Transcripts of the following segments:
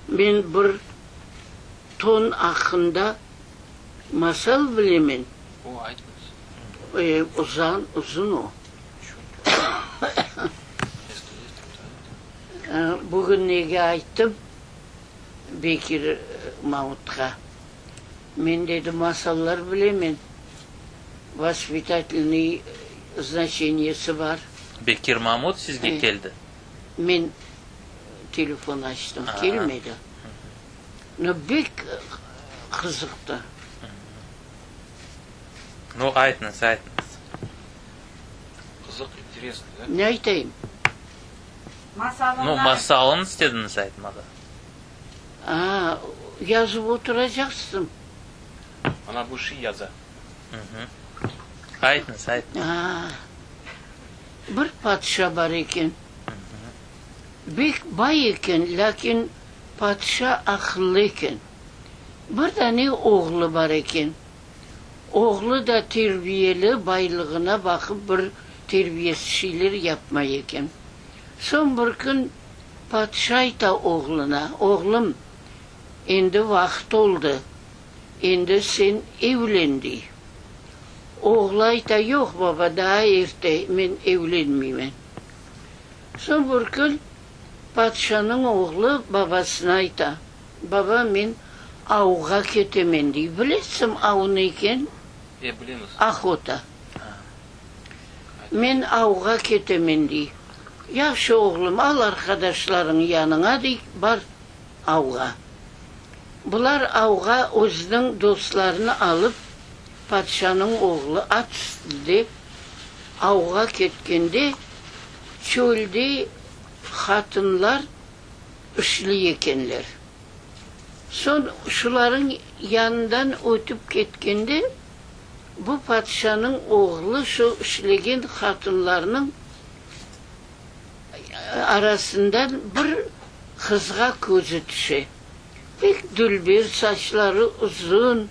Men bir ton aqqında masal bilemen. O, aytıñız. E, uzan, uzun o. Bugün nege ayttım Bekir Mamutqa, men, dedi, masallar bilemen, vospitatelnıy znaçeniyesi bar. Bekir Mamut sizge keldi? Men telefon açtım, kelmedi. No, bek qızıqtı. No, aytıñız, aytıñız. Qızıq, interesno, da? Ne aytayım? No, masalını istediñiz aytmağa. A, yazıp oturacaqsıñ. Ana bu şiy yaza. Aytıñız, aytıñız. A, bir padişa bar eken. Bek bay eken, lâkin padişa aqıllı eken. Bir dane oğlu bar eken. Oğlu da terbiyeli, baylığına baqıp bir terbiyesiz şeyler yapmay eken. Soñ bir kün padişa ayta oğluna, Oğlum, endi vaqıt oldı, endi sen evlen, dey. Oğlu ayta, Yoq, baba, daa erte, men evlenmeymen. Soñ bir kün padişanıñ oğlu babasına ayta, Baba, men avğa ketemen, dey. Bilesiñ av ne eken? E, bilemiz. Ohota. Men avğa ketemen, dey. Yahşı, oğlum, al arqadaşlarıñı yanıña, dey, bar avğa. Bular avğa özüniñ dostlarını alıp, padişanıñ oğlu at üstünde avğa ketkende, çölde hatınlar işliy ekenler. Soñ şularıñ yanından ötip ketkende, bu padişanıñ oğlu şu işlegen hatınlarnıñ arasından bir qızğa közü tüşe. Pek dülber, saçları uzun.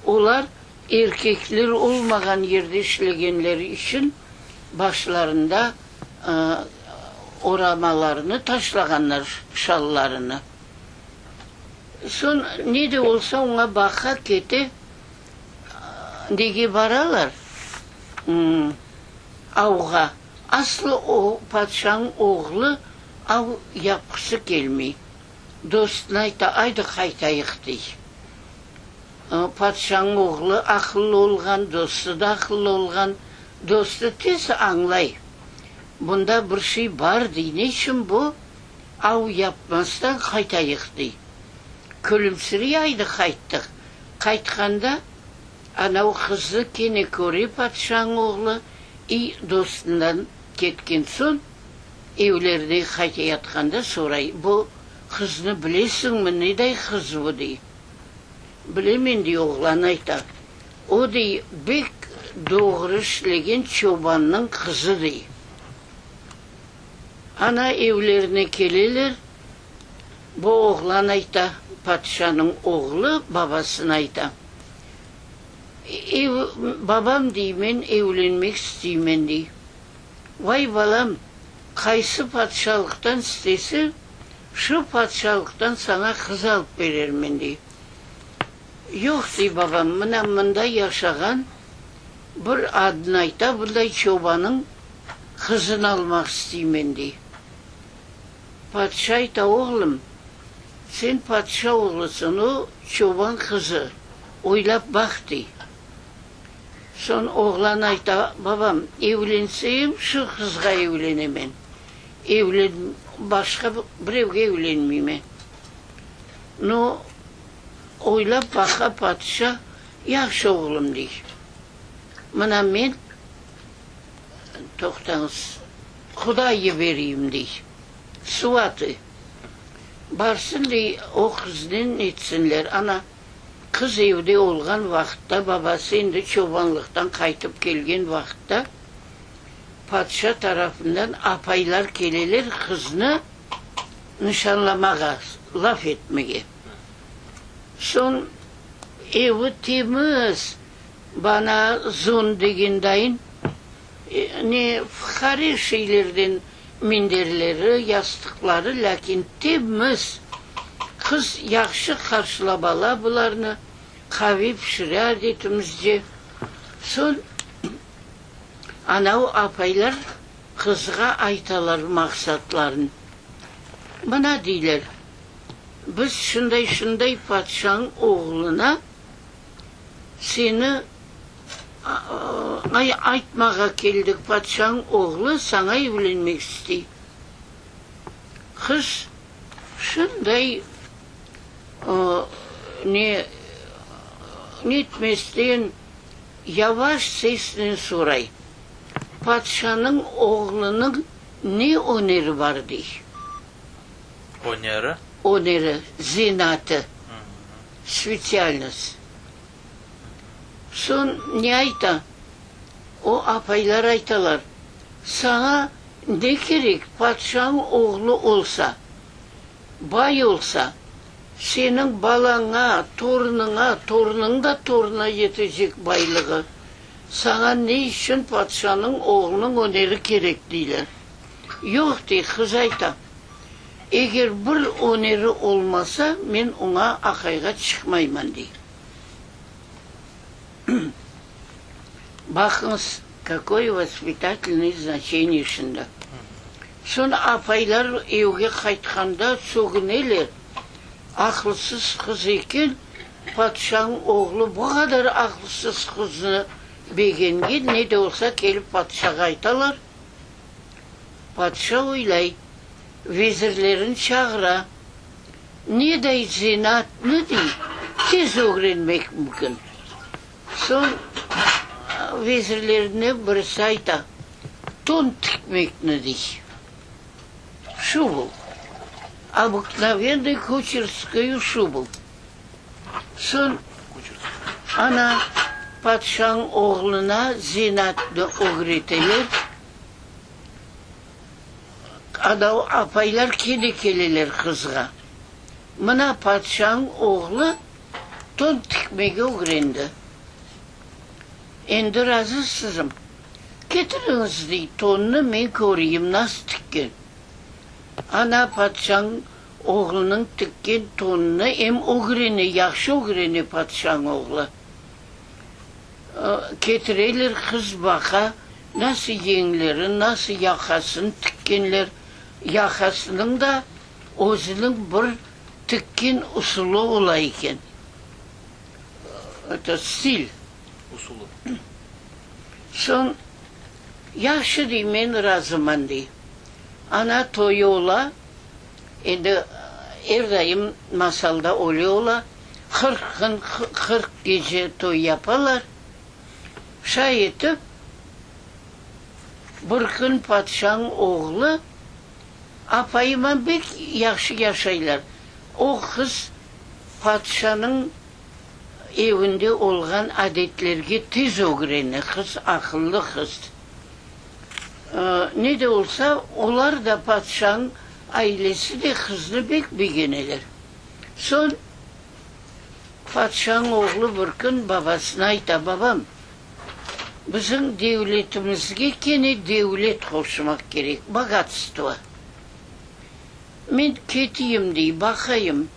Olar erkekler olmağan yerde işlegenleri içün başlarında oramalarını taşlağanlar, şallarını. Soñ ne de olsa oña baqa kete, nege baralar? Avğa. Aslı o padşanıñ oğlu av yapqısı kelmey. Dostuna ayta, aydı qaytayıq, dey. Padşanıñ oğlu aqıllı olğan, dostu da aqıllı olğan. Dostu tez añlay, bunda bir şey bar, dey, ne içün bu av yapmastan qaytayıq, dey. Külümsirey aydı qayttıq. Qaytqanda, anav qıznı kene köre padşanıñ oğlu, i dostundan ketken soñ, evlerine qaytayatqanda soray, bu qıznı bilesiñmi, neday qız bu, dey. Bilemen, dey oğlan ayta. O, dey, bek doğru işlegen çobannıñ qızı, dey. Ana evlerine keleler, bu oğlan ayta, padişanıñ oğlu babasına ayta, Ev, babam, dey, men evlenmek isteymen, dey. Vay, balam, qaysı padişalıqtan isteseñ, Şu padşalıqtan saña qız alıp berermen, dey. Yoq, dey babam, mına mında yaşağan bir adını ayta, bunday çobanıñ qızını almaq isteymen, dey. Padşa ayta, Oğlum, sen padşa oğlusıñ, o çoban qızı, oylap baq, dey. Soñ oğlan ayta, Babam, evlensem, şu qızğa evlenemen. Evlen, başqa birevge evlenmeymen. No, oylap baqa padişa, yahşı oğlum, dey. Mına men, toqtañız, quda yibereyim, dey. Suvatı. Barsın, dey, o qıznen etsinler. Ana, qız evde olğan vaqıtta, babası endi çobanlıqtan qaytıp kelgen vaqıtta, Padişa tarafından apaylar keleler qıznı nişanlamağa, laf etmege. Soñ evi temiz, bana zon degen dayın, ne fuqare şeylerden. Minderleri, yastıqları, lâkin temiz. Qız yahşı qarşılap ala bularnı, qave pişire adetimizce. Soñ anav apaylar qızğa aytalar maqsatlarını. Mına, deyler, biz şunday-şunday padşanıñ oğluna Seni aytmağa keldik, padşanıñ oğlu saña evlenmek istey. Qız şunday ne netmesten yavaş sesnen soray, Padşanıñ oğlunıñ ne öneri bar? dey. Öneri? Öneri, zenaatı. Spetsialnost. Soñ ne ayta? O apaylar aytalar, Saña ne kerek, padşanıñ oğlu olsa, bay olsa, seniñ balaña, torunıña, torunıñ da torunına yetecek baylığı. Saña ne içün padşanıñ oğlunıñ öneri kerek, deyler. Yoq, dey, qız ayta. Eger bir öneri olmasa, men oña aqayğa çıqmayman, dey. Baqıñız, kakoye vospitatelnoye znaçeniye şunda. Soñ apaylar evge qaytqanda sögüneler, Aqılsız qız eken, padşanıñ oğlu bu qadar aqılsız qıznı begengen, ne de olsa kelip padşağa aytalar. Padşa oylay, vezirlerini çağıra, Neday zenaatnı, dey, tez ögrenmek mümkün. Soñ vezirlerine birisi ayta, Ton tikmekni, dey, şubu, obıknovennoy kuçerskoyu şubu. Soñ ana padşanıñ oğluna zenaatnı ögreteler. Anav apaylar kene keleler qızğa. Mına padşanıñ oğlu ton tikmege ögrendi. Endi razısızım. Ketiriñiz, dey, tonnı, men köreyim, nasıl tikken. Ana padşanıñ oğlunıñ tikken tonunı em ögrene, yahşı ögrene padşanıñ oğlu. Ketireler, qız baqa, nasıl yeñleri, nasıl yaqasını tikkenler, yaqasınıñ da özüniñ bir tikken usulı ola eken, eto, stil. Usulı. Soñ, yahşı, dey, men razıman, dey. Ana toyu ola, endi er daim masalda öyle ola, 40 kün, 40 gece toy yapalar. Şay etip, bir kün padşanıñ oğlu apayıman bek yahşı yaşaylar. O qız padşanıñ evinde olğan adetlerge tez ögrene, qız aqıllı qız. Ne de olsa, olar da, padşanıñ ailesi de qıznı bek begeneler. Soñ padşanıñ oğlu bir kün babasına ayta, Babam, bizim devletimizge kene devlet qoşmaq kerek, bogatstvo. Men keteyim, dey, baqayım,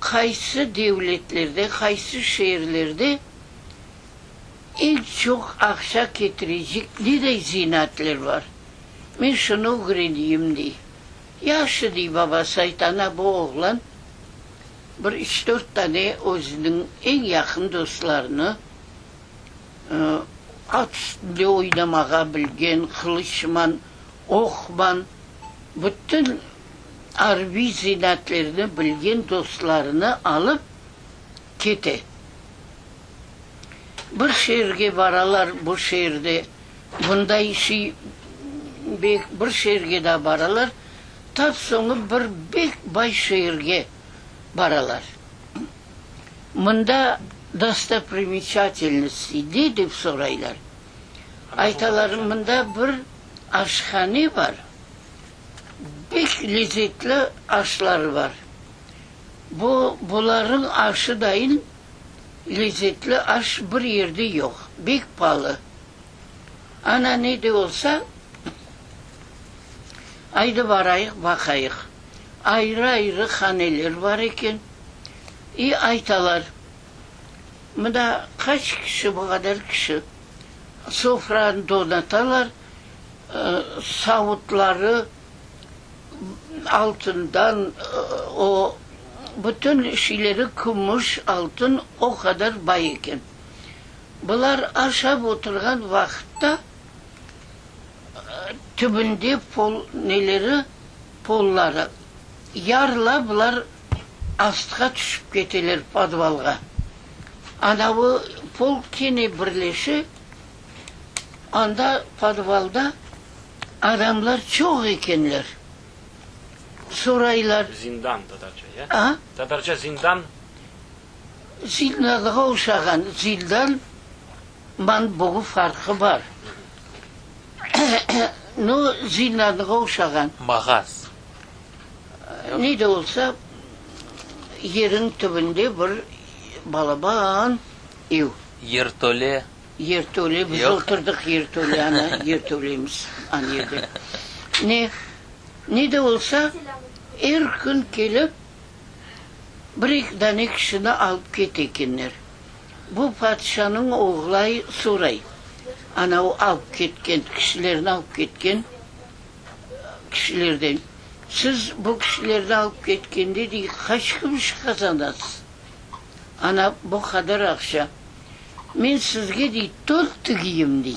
qaysı devletlerde, qaysı şeerlerde eñ çoq aqça ketirecek neday zenaatler bar, men şunı ögreneyim, dey. Yahşı, dey babası, ayta, ana bu oğlan bir üç-dört tane özüniñ eñ yaqın dostlarını, at üstünde oynamağa bilgen, qılıçman, oqman, bütün arbiy zenaatlerni bilgen dostlarını alıp kete. Bir şeerge baralar, bu şeerde bunday şey bek, bir şeerge daa baralar, tap soñu bir bek bay şeerge baralar. Mında dostoprimечательности ne dep soraylar. Aytalar, mında bir aşhane bar, bek lezetli aşları bar. Bu, bularnıñ aşı dayın lezetli aş bir yerde yoq, bek palı. Ana ne de olsa. Aydı barayıq, baqayıq. Ayrı-ayrı haneler bar eken. İ aytalar, Mına qaç kişi, bu qadar kişi. Sofranı donatalar, savutları altından, o bütün şeyleri kümüş, altın, o qadar bay eken. Bular aşap oturğan vaqıtta tübünde pol neleri, polları yarıla, bular astqa tüşip keteler podvalğa. Anavı pol kene birleşe, anda podvalda adamlar çoq ekenler. Soraylar. Zindan tatarca, ya? A? Tatarca zindan? Zindanğa oşağan, zindan man buñı farqı bar. No, zindanğa oşağan. Mağaz. Ne de olsa, yeriñ tübünde bir balaban ev. Yertole. Yertole, biz oturdıq yertole, ana, yertolemiz ana yerde. Ne, ne de olsa, er kün kelip, bir-eki dane kişini alıp kete ekenler. Bu padişanıñ oğlay soray, ana o alıp ketken, kişilerni alıp ketken kişilerden, Siz bu kişilerni alıp ketkende, dey, qaç kümüş qazanasız? Ana, bu qadar aqça. Men sizge, dey, ton tigiyim, dey.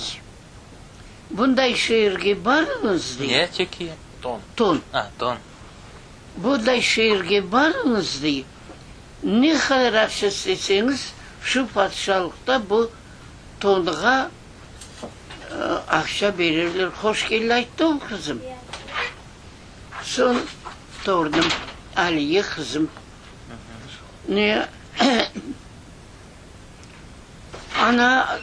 Bunday şeerge barıñız, dey. Ne çekiyim? Ton. Ton. A, ton. Bunday şeerge barıñız, dey, ne qadar aqça isteseñiz, şu padişalıqta bu tonğa aqça bererler. Hoş keldi ayttım, qızım. Soñ torunım Aliye qızım. Ne, ana,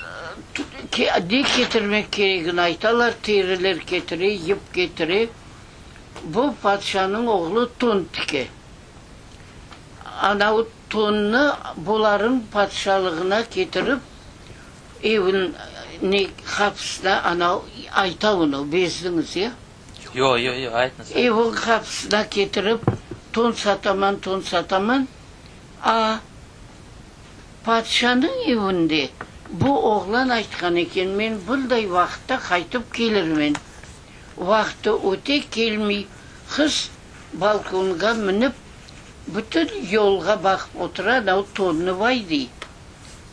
ne ketirmek keregini aytalar, teriler ketire, yip ketire. Bu padişanıñ oğlu ton tike. Ana o tonnı bularnıñ padişalığına ketirip, evin ne qapısına ana ayta onı, bezdiñiz ya? Yoq, yoq, yoq, aytıñız. Evin qapısına ketirip, ton sataman, ton sataman. A, padişanıñ evinde bu oğlan aytqan eken, men bunday vaqıtta qaytıp kelirmen. Vaqtı öte, kelmey. Qız balkonğa minip, bütün yolğa baqıp otura, anav tonnı vay dey,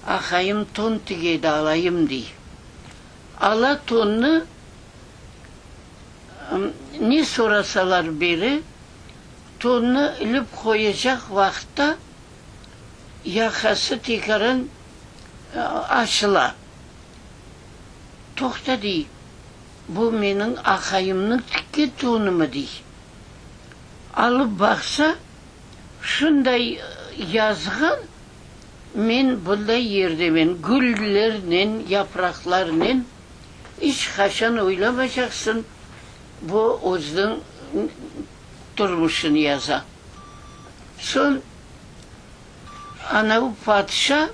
aqayım ton tigedi, alayım dey. Ala tonnı, ne sorasalar bere, tonnı ilip qoyacaq vaqıtta yaqası tekaran açıla. Toqta, dey, bu meniñ aqayımnıñ tikken tonumı, dey. Alıp baqsa, şunday yazğan, Men bunday yerdemen, güllernen, yapraqlarnen, iç qaçan oylamaycaqsıñ, bu özüniñ turmuşını yaza. Soñ anavı padişa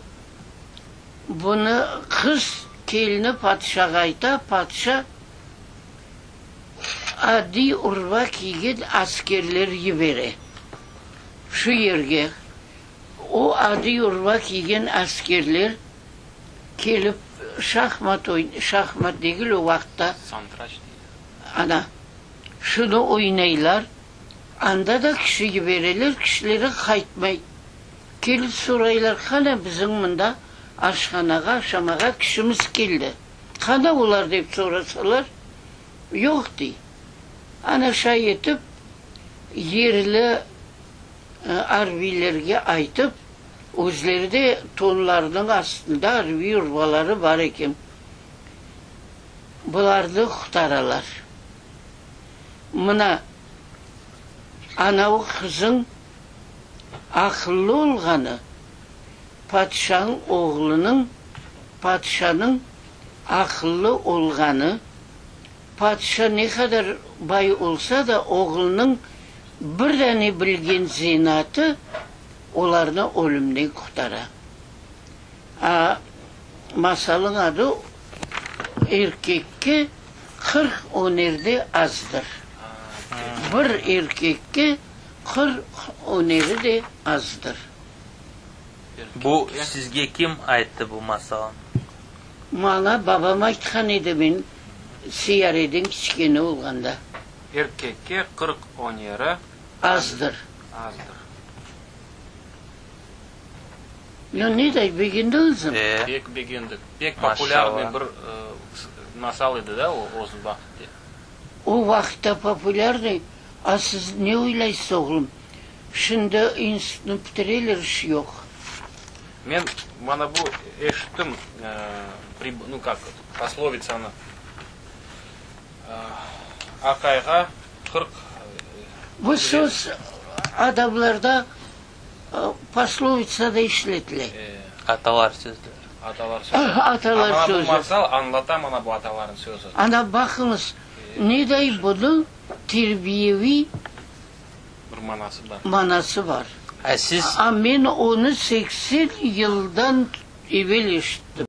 bunı qız kelini padişağa ayta, padişa adiy urba kiygen askerler yibere şu yerge. O adiy urba kiygen askerler kelip şahmat şahmat degil o vaqıtta, Santıraç deyler. Ana, şunı oynaylar. Anda da kişi yibereler, kişileri qaytmay. Kelip soraylar, qana bizim mında aşhanağa aşamağa kişimiz keldi, qana olar dep sorasalar, yoq dey. Ana şay etip yerli Arbiylerge aytıp, özleri de tonlarınıñ astında arbiy urbaları bar eken, bularnı qutaralar. Mına, anavı qızıñ aqıllı olğanı, padişanıñ oğlunıñ, padişanıñ aqıllı olğanı, padişa ne qadar bay olsa da, oğlunıñ Bir dane bilgen zenaatı olarnı ölümden qurtara. A, masalın adı Erkekke 40 öner de azdır. Bir erkekke 40 öneri de azdır. Bu sizge kim ayttı bu masalnı? Maña babam aytqan edi, men siyareden kiçkene olğanda. Erkekke 40 öneri Azdır. Azdır. Nu, ne day, begendiñizmi? E. Pek begendik. Pek Maşallah. populârnıy bir masal edi da o öz vaqıtte. O vaqıtta populârnıy, a siz ne oylaysız, oğlum? Şimdi institutnı bitireler, iş yoq. Men mana bu eşittim, nu kak, poslovitsanı, aqayğa 40. Bu söz adamlarda poslovitsada işletile. Atalar sözleri. Atalar sözü. Atalar Ana bu sözü. masal añlata mana bu ataların sözü. Ana baqıñız, neday bunıñ terbiyeviy Bir manası bar. Manası bar. A siz? A men onı 80 yıldan evel eşittim.